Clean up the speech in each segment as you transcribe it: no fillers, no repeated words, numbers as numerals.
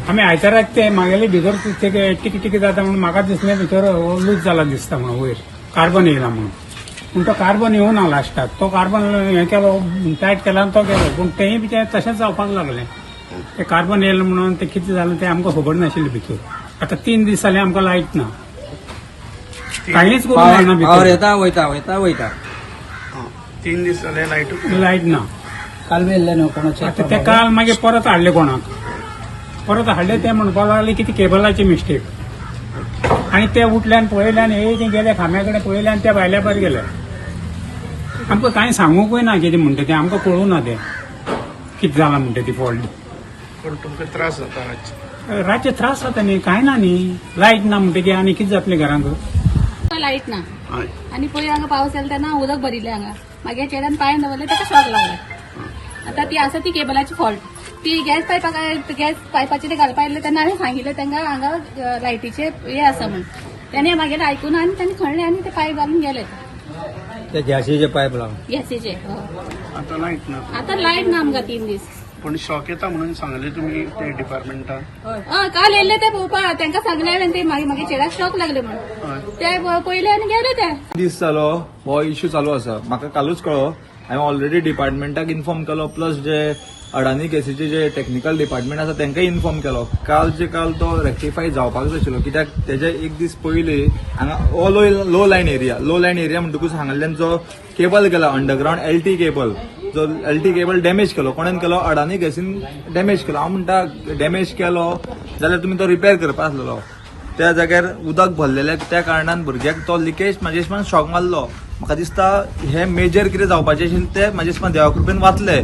आमी आयताराक ते मागेले भितर ते टिकी टिकी जाता म्हणून म्हाका दिसलें भितर लूज जाला दिसता म्हणून वयर कार्बन येयला म्हणून. पूण तो कार्बन येवना लास्टाक, तो कार्बन हें केलो, टायट केला आनी तो गेलो. पूण तेंय बी तें तशेंच जावपाक लागलें. ते कार्बन येयलें म्हणून तें कितें जालें तें आमकां खबर नाशिल्लें भितर. आतां 3 दीस जाले आमकां लायट ना, कांयच करूंक मेळना. पावर भितर येता वयता, वयता वयता. 3 दीस जाले लायटूच लायट ना. काल बी येयल्ले न्हू कोणाचे? आतां ते काल मागीर परत हाडले कोणाक, परत हाडले ते म्हणपाक लागले की ती केबलाची मिस्टेक. आनी ते उठल्यान पळयल्यान हे ते गेले खांब्या कडेन पळयल्यान त्या भायल्या भायर गेले. आमकां कांय सांगूंकूय ना कितें म्हणटा तें, आमकां कळूं ना तें कितें जालां म्हणटा ती फॉल्ट. पण तुमकां त्रास जाता रातचे? रातचे त्रास जाता न्ही, कांय ना न्ही, लायट ना म्हणटकीर आनी कितें जातलें घरांक? लायट ना. हय. आनी पयर हांगा पावस येयला तेन्ना उदक भरिल्लें हांगा. मागीर चेड्यान पांय दवरले, ताका शॉक लागले. आतां ती आसा ती केबलाची फॉल्ट. ती गॅस पायपाक, गॅस पायपाचे ते घालपा आयिल्ले तेन्ना हांवें सांगिल्लें तांकां हांगा लायटीचे हे आसा म्हूण. तेणे मागीर आयकून आनी तांणी खणले आनी ते पायप घालून गेले. ते गॅसीचे पायप लावन. गॅसीचे, हय. आतां लायट ना? आतां लायट ना आमकां 3 दीस. पण शॉक येता म्हणून सांगले तुमी ते डिपार्टमेंटान? हय, काल येयल्ले ते पळोवपाक. तांकां सांगलें हांवें, ते मागीर मागीर चेड्याक शॉक लागले म्हूण. हय. ते पयले आनी गेले ते. दीस जालो हो इश्यू चालू आसा. म्हाका कालूच कळ्ळो. हांवें ऑलरेडी डिपार्टमेंटाक इन्फॉर्म केलो, प्लस जे अडानी गॅसीचे जे टॅक्निकल डिपार्टमेंट आसा तांकांय इन्फॉर्म केलो. कालचे काल तो रेक्टिफाय जावपाक जाय आशिल्लो, कित्याक तेजे एक दीस पयलीं हांगा हो low low line area, low line area म्हणटकूच हांगाल्यान जो केबल गेला अंडरग्रावंड एलटी केबल, जो एलटी केबल डॅमेज केलो. कोणेन केलो? अडानी गॅसीन डॅमेज केलो. हांव म्हणटा, डॅमेज केलो जाल्यार तुमी तो रिपेर करपा आसलेलो. त्या जाग्यार उदक भरलेलें, त्या कारणान भुरग्याक तो लिकेज म्हाजे हिशोबान शॉक मारलो. म्हाका दिसता हे मेजर कितें जावपाचें आशिल्लें तें म्हाजे हिशोबान देवा कृपेन वाचले.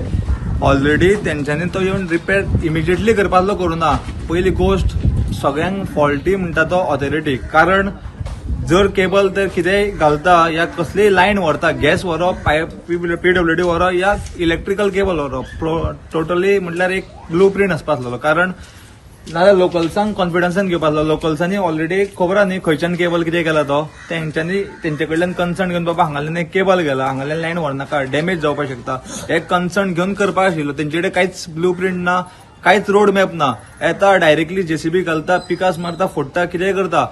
ऑलरेडी तेंच्यांनी तो येवन रिपेर इमिजिएटली करपाचो, करूना. पयली गोश्ट, सगळ्यांक फॉल्टी म्हणटा तो ऑथॉरिटी, कारण जर केबल तर कितेंय घालता या कसलीय लायन व्हरता, गॅस व्हरप, पायप पीडब्ल्यूडी व्हरप या इलेक्ट्रिकल केबल व्हरप, टोटली म्हटल्यार एक ब्लू प्रिंट आसपा आसलेलो. कारण नाजाल्यार लोकल्सांक कॉन्फिडन्सान घेवपा आसलो. लोकल्सांनी ऑलरेडी खबर आहा न्ही खंयच्यान केबल कितें केला तो. तेंच्यांनी तेंचे कडल्यान कन्सर्न घेवन, बाबा हांगाल्यान एक केबल गेला, हांगाल्यान लायन व्हरनाका, डॅमेज जावपाक शकता, हे कन्सर्न घेवन करपाक आशिल्लो. तेंचे कडेन कांयच ब्लू प्रिंट ना, कांयच रोड मॅप ना. येता, डायरेक्टली जेसीबी घालता, पिकास मारता, फोडटा, कितेंय करता.